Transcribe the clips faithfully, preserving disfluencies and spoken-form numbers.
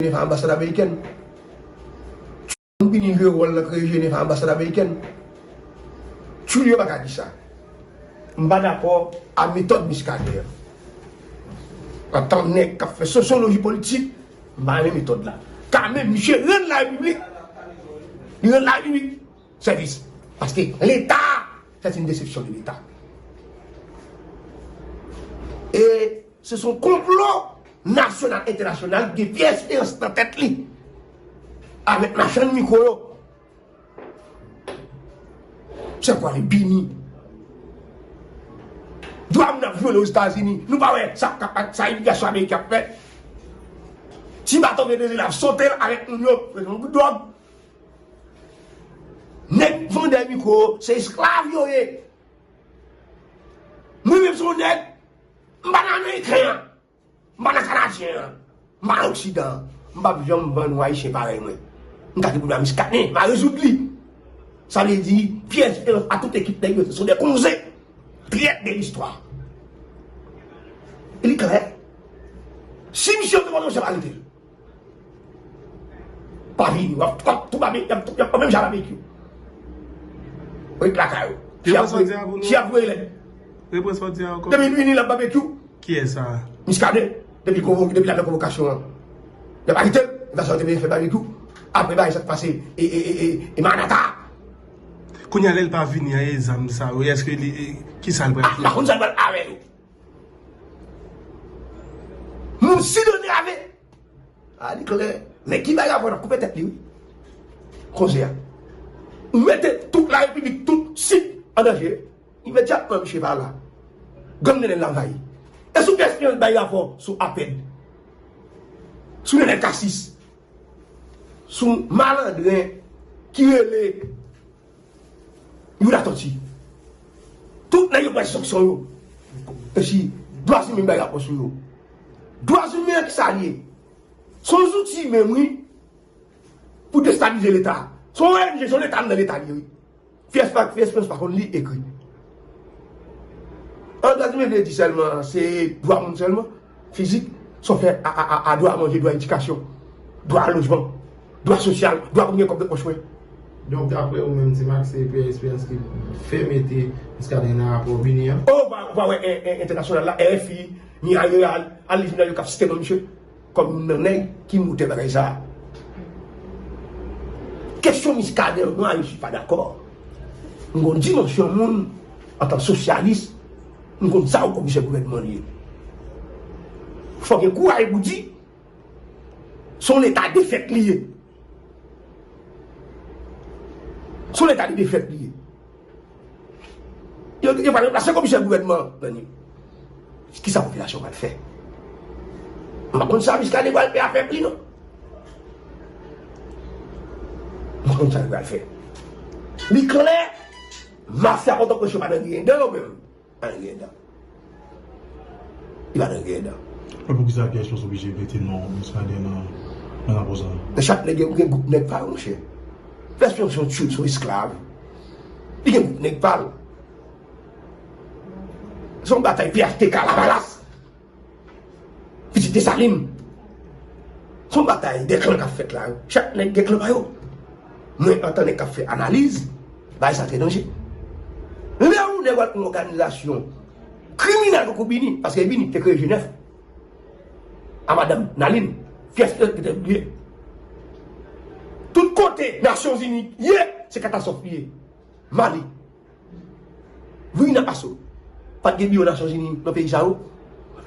Jenèf a anbasad amerikèn. Trump vini jwe wòl nan kreye Jenèf a anbasad amerikèn. Trump yo pa ka di sa. M pa dakò a metòd Muscadin an. Antan nèg k ap fè sosyoloji politik, m pa renmen metòd la. Kanmenm, misye rann larepiblik. Li rann larepiblik sèvis. Paske Leta, c'est une déception de l'État. E se son konplo nasyonal, entènasyonal, ki gen Pierre Espérance nan tèt li. Avèk machann mikwo yo. Se kwa li bini. Dwa moun ap vyole Ozetazini. Nou pa wè sa, sa imigrasyon ameriken ap fè. Ti bato Venezyela ap sote l avèk moun yo. Yon bout dwòg. Nèg vandè mikwo, se esklav yo ye. Mwen menm se yon nèg, m pa nan Ameriken an, m pa nan Kanadyen an, m pa nan Oksidan an, m p ap janm vann yon Ayisyen parèy mwen. M ka gen pwoblèm Miskaden, m a rezoud li. Sa vle di, Pyè Esperans a tout ekip nèg yo, se sont des konze, trèt de listwa. E li klè. Si misye te konn yon chèf arete l. Pa vini, w ap, w ap tou babe, y ap, y ap menm jan babekyou. Ret lakay ou. Si y ap voye, si y ap voye lèd. Reprann sa w di a ankò. Depi l vini, l ap babekyou. Kiyès sa? Miskaden. Depi l konvoke, depi l ap nan konvokasyon an. Y ap arete l. Epi sa yo te vin fè babekyou. Apre bagay sa k pase e, e, e, e, e Manata. Kounye a lè l pa vini an, e zam sa yo, èske li, e, ki sa l pral fè? M pa konn sa l pral avè yo. Moun Sid antrave. A, li klè. Men ki bay rapò n ap koupe tèt li, wi. Konze a. Ou mete tout larepiblik, tout Sid an danje. Imedyatman, misye pa la. Gang Nenel la anvayi. E sou Pyè Esperans bay rapò sou Apèd. Sou Nenel Kasis. Sou malandren ki rele Youri Latortue. Tout nèg yo pran sanksyon yo. E si dwa imen bay rapò sou yo. Dwa imen an ki sa l ye? Se yon zouti menm, wi, pou destabilize Leta. Se yon O N G, se yon Leta anndan Leta li ye, wi. Pyè Espa-, Pyè Esperans pa konn li ekri. An dwa imen vle di sèlman, se dwa moun sèlman, fizik, sa w fè a, a, a, a dwa manje, dwa edikasyon, dwa lojman, dwa sosyal, dwa pou m gen kòb nan pòch mwen. Donk, daprè ou menm, Ti Mak, se Pyè Esperans ki fè mete Muscadin nan rapò bini an? O, w pa, w pa wè en, en, entènasyonal la, R F I, Miray Real, al li jounal yo k ap site non misye kòm youn nan nèg ki motè bagay sa a. Kesyon Muscadin, moi, je suis pas d'accord. M gon dimansyon moun, antan sosyalis, m konn sa yon komisè gouvènman li ye. Fò gen kouraj pou di, se yon leta defèt li ye. Se yon leta de defèt li ye. Yo, yo pa ranplase komisè gouvènman an, Dani. Kisa popilasyon pral fè? M pa konn sa Muscadin pral fè avèk li, non. M pa konn sa li pral fè. Li klè, mafya Pòtoprens yo pa nan griyen dan yo menm. Pa nan griyen dan. Li pa nan griyen dan. Men poukisa Pyè Esperans oblije mete non Muscadin nan, nan rapò sa a? Men chak nèg gen, gen gwoup nèg pa yo, monchè. Pyè Esperans se yon tchoul, se yon esklav. Li gen gwoup nèg pa l. Se yon batay P H T K Lavalas. Pitit Desalin. Se yon batay de klan k ap fèt la. Chak nèg gen klan pa yo. Mwen, antan nèg k ap fè analiz, bagay sa trè danje. Lè yon nèg wè yon òganizasyon kriminèl tankou bini, paske bini te kreye Jenèf a madanm Nalin, pyès yo te bliye. Tout kote Nasyonzini ye, se katastwòf li ye. Mali, Burkina Faso, pa t gen biwo Nasyonzini nan peyi sa yo.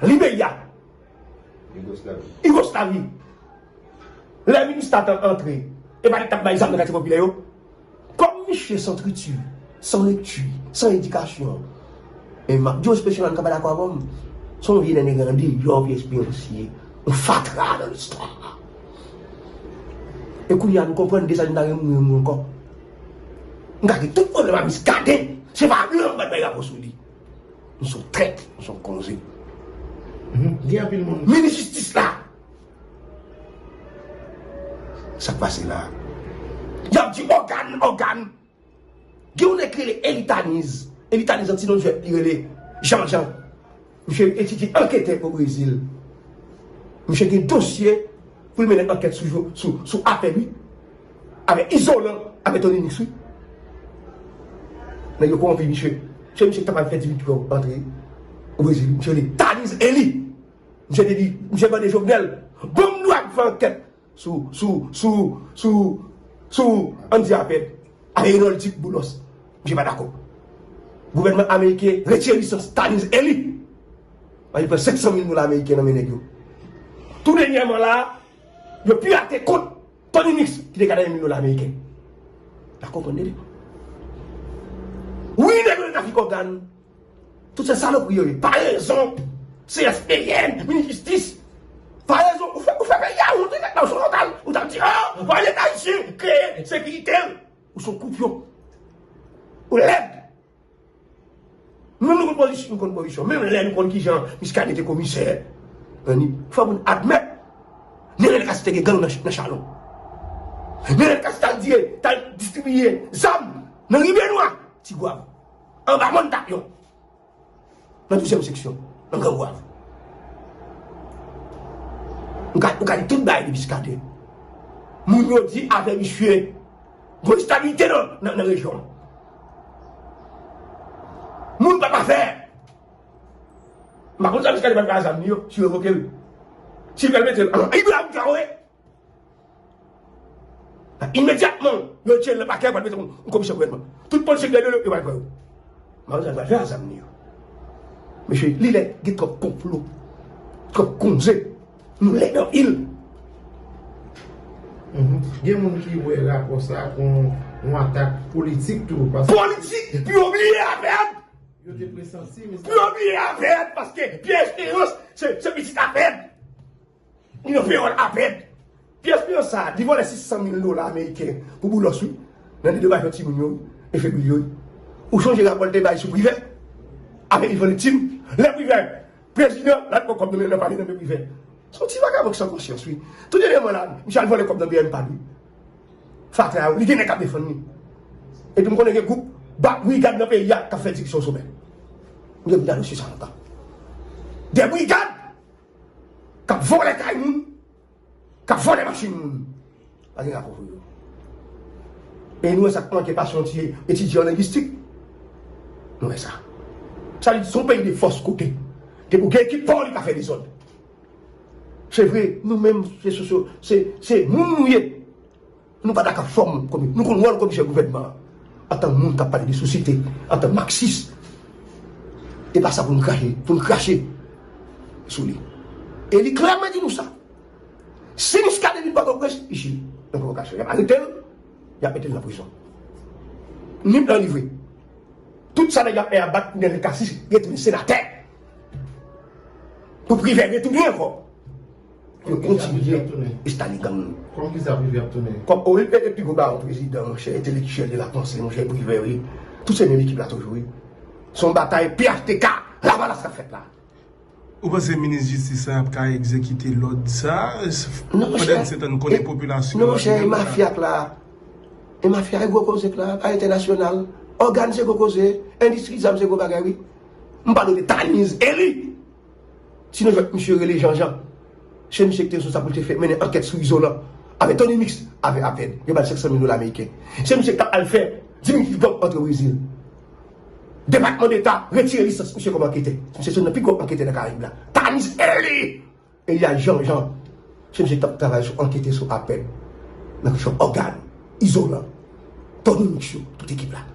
Liberya, Igoslavi. Lè Minustah t ap antre, e pa li t ap bay zam nan katye popilè yo? Kòm misye san kilti, san lekti, san edikasyon, e m ap di w espesyalman, m ka pa dakò avè w, se yon vye nènè grandi, yon vye esperans ye, yon fatra nan listwa. E kounye a, nou konprann Desalin ta renmen mouri ankò. M ka gen tout pwoblèm ak Muscadin, se pa blan m pa t bay rapò sou li. Nou se yon trèt, nou se yon konze. Mhm. Gen anpil moun. Minis jistis la. Sa k pase la? Y ap di ògàn, ògàn. Gen yon nèg ki rele Elitaniz. Elitaniz, an ti non jwèt, li rele Janjan. Misye etidye anketè o Brezil. Misye gen dosye pou l mennen ankèt sou, sou, sou afè li, avèk Izolan, avèk Tony Mix, wi. Nèg yo kòwonpi misye. Se misye ki ta pral fè Dimitri antre o Brezil. Misye rele Tanis Eli. Misye te di, misye mande Jovenel, ban m dwa pou fè ankèt sou, sou, sou, sou, sou Andy Aped, avèk Renold Dick Boulos. Misye pa dakò. Gouvènman ameriken retire lisans Tanis Eli. Ann pran senk san mil dola ameriken nan men nèg yo. Tou dènyèman la, yo pirate kont Tony Mix, ki te ka dèyè mil dola ameriken. N ap konprann li. Wi, nèg yo nan trafik ògàn. Tout se salopri yo ye. Parezon, C S P N, minis jistis. Parezon, ou fè, ou fè peyi a wont, wi, nèg la, ou se yon otaj. Ou t ap di, oh, vòlè ayisyen, kreye sekirite. Ou se yon koupyon. Ou lèd. Menm nou konn pozisyon, nou konn pozisyon. Menm lè nou konn kijan Muscadin te komisè, anni, fò moun admèt, Nenel Cassy te gen gang nan, nan Chalon. Nenel Cassy t al diye, t al distribiye zam nan Rive Nwa, Tigwav, anba Mòn Tapyon, nan douzyèm seksyon, nan Gran Gwav. Ou ka, ou ka di tout bagay de Muscadin. Moun yo di avè misye, gon estabilite nan, nan, nan rejyon an. Moun p ap afè. M pa konn sa Muscadin pral fè a zam li yo, si yo revoke l. Si yo pral mete l an Ibrahim Traoré, imedyatman, yo retire l nan pakè, yo pral mete yon, yon komisè gouvènman. Tout polisye k leve yo, yo pral pran yo. M pa konn sa l pral fè a zam li yo. Mesye, li lè gen twòp konplo, twòp konze. Nou lèd anpil. Mhm. Gen moun ki wè rapò sa a kon yon atak politik tou, paske politik, pou yo bliye Aped. Yo te presanti, men pou yo bliye Aped, paske Pierre Espérance, se, se pitit Aped. Li nan peyòl Aped. Pierre Espérance sa, li vòlè sis san mil dola ameriken pou Boulos, wi. Nan li te bay fè timoun yo, wi, e febrilye, wi. Ou chonje rapò l te bay sou Privè? Avèk Yvon Neptune, lè Privè prezidan, l ap pran kòb nan men, nan pale nan men Privè. Se yon ti vagabon ki san konsyans, wi. Tou dènyèman la, misye al vòlè kòb nan B M Pad, wi. Fatra, wi, li gen nèg k ap defann li. Epi m konnen gen gwoup ba-, brigad nan peyi a k ap fè divize somè. M gen pou m ta dosye sa lontan. De brigad k ap vòlè kay moun, k ap vòlè machin moun. Pa gen rapò pou yo. E nou wè sa k manke pase yon ti etidyan an lengwistik. Nou wè sa. Sa vle di, se yon peyi de fòs kote. Depi w gen ekip pa w, li ka fè dezòd. Se vre, nou menm, se sosyo, se, se moun nou ye. Nou pa ta ka fòm komi-, nou konn wòl komisè gouvènman an, antan moun k ap pale de sosyete, antan maksis. E pa sa pou n krache, pou n krache sou li. E li klè, mwen di nou sa. Si Muscadin vin Pòtoprens, li chili nan pwovokasyon. Y ap arete l, y ap mete l nan prizon. Nip nan livre. Tout sa nèg y ap fè a bat pou Nenel Cassy retounen senatè. Pou Privè retounen ankò. Yo kontinye enstale gang nou. Kòm kisa Privè ap tounen? Kòm o, e, e, pi gwo bawon prezidan, monchè, entelektyèl de la panse, monchè, Privè, wi. Tout se menm ekip la toujou, wi. Se yon batay P H T K, Lavalas k ap fèt la. Ou panse minis jistis la ap ka egzekite lòd sa? Non, monchè. Pandan se tan nou konnen popilasyon an, non, monchè, e mafya k la. E mafya, e gwo koze k la, pa entènasyonal. Ògàn se gwo koze, endistri zam se gwo bagay, wi. M pale de Tanis Eli. Si nou jwenn misye rele Janjan, se misye ki te responsab pou l te fè mennen ankèt sou Izolan, avèk Tony Mix, avèk Aped. Yo ba l senk san mil dola ameriken. Se misye ki t ap al fè Dimitri Vorbe antre Brezil. Depatman Deta retire lisans misye kòm anketè. Misye se youn nan pi gwo anketè nan Karayib la. Tanis Eli! Eli a Janjan. Se misye ki t ap travay sou ankete sou Aped. Nan kesyon ògàn, Izolan, Tony Mix yo, tout ekip la.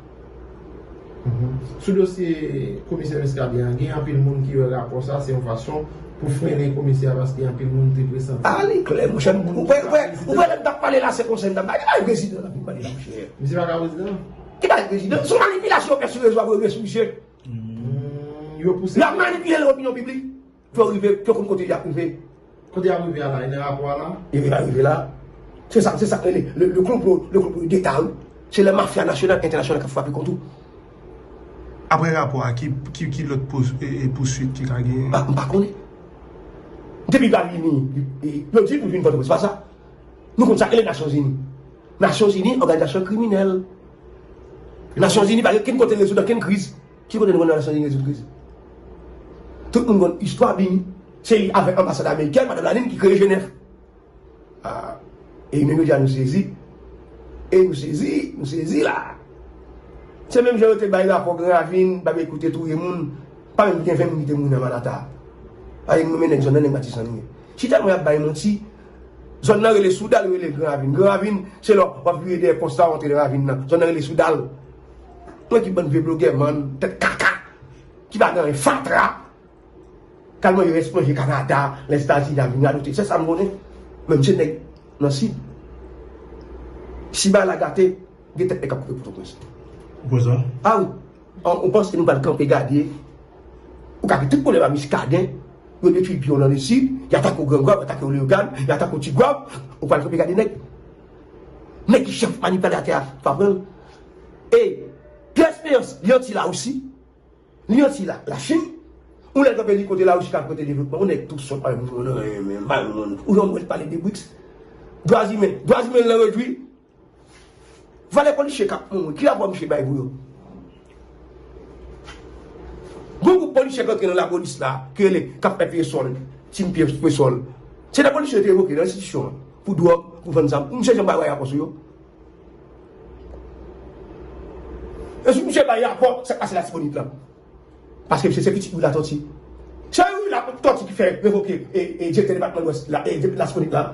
Mhm. Sou dosye komisè Muscadin an, gen anpil moun ki wè rapò sa se yon fason pou frennen komisè a paske anpil moun te presanti. A, li klè, monchè, ou wè, ou wè, ou wè lè m t ap pale la, se konsèy m t ap bay. Ki bagay prezidan la vin pale la, monchè? Misye pa ka prezidan? Ki bagay prezidan? Se yon manipilasyon yo fè sou rezo a pou yo rive sou misye. Hmm, yo pouse. Y ap manipile lopinyon piblik. Pou yo rive, pou yo konn kote y ap rive. Kote y ap rive a la, e nan rapò a la? Yo rive a rive la. Se sa, se sa k rele le, le complot, le complot d'État, wi. Se lè mafya nasyonal, entènasyonal k ap frape kont ou. Apre rapò a, ki, ki, ki lòt pous-, e, e, pouswit ki ka genyen? Ah, m pa konnen. Depi l pa vini, e, yo di l pou l vin Pòtoprens, se pa sa. Nou konn sa k rele Nasyonzini. Nasyonzini, òganizasyon kriminèl. Nasyonzini pa gen okenn kote l rezoud okenn kriz. Ki kote nou konn Nasyonzini rezoud kriz? Tout moun konn istwa BINUH. Se li avèk anbasad amerikèn, Madanm Lalin, ki kreye Jenèf. Ah, e nou jodi a nou sezi. E nou sezi, nou sezi la. Se menm jan yo te bay rapò Gran Ravin, Babekou te touye moun, pa menm gen ven moun ki te mouri nan Manata. Aye, nou men nèg zòn nan, nèg Matisan li ye. Si tèlman y ap bay manti, zòn nan rele Soudal, yo rele Gran Ravin. Gran Ravin, se lè w ap vire dèyè pòs la, w antre nan ravin nan. Zòn nan rele Soudal. Mwen ki bann vye blogè, man, tèt kaka, ki pa gen anyen, fatra. K al manje rès manje Kanada, Lèzetazini, a vin radote. Se sa m konnen. Men m se nèg nan Sid. Si bagay la gate, gen tèt nèg k ap kouri Pòtoprens. Ou kwè sa? A wi. An, ou panse nou pral kanpe gade? Ou ka gen tout pwoblèm a Miskaden. Yo detwi byen w nan Lesid. Y atake w Gran Gwav, y atake w Leyogàn, y atake w Ti Gwav. Ou pral kanpe gade nèg. Nèg ki chèf manipilatè a, pa pran l. E Pierre Espérance, li anti Larisi. Li anti la, Lachin. Ou lè kanpe li kote Larisi ka pote devlopman. Ou nèg tou sòt, pa yon moun nan renmen, pa yon moun. Ou janm wè l pale de briks. Dwa imen. Dwa imen l nan redwi. Valè polisye k ap mouri. Ki rapò misye bay pou yo? Gon gwoup polisye k antre nan lapolis la, ki rele, k ap fè pye sòl. Tim pye, pye sòl. Se de polisye yo te revoke nan enstitisyon an. Pou dwòg, pou vann zam. Misye janm bay rapò sou yo. E si misye bay rapò, sa k pase Latibonit la? Paske misye se pitit Wi Latòti. Se Wi Latòti ki fè revoke e, e direktè depatman Lwès la, e de Latibonit la.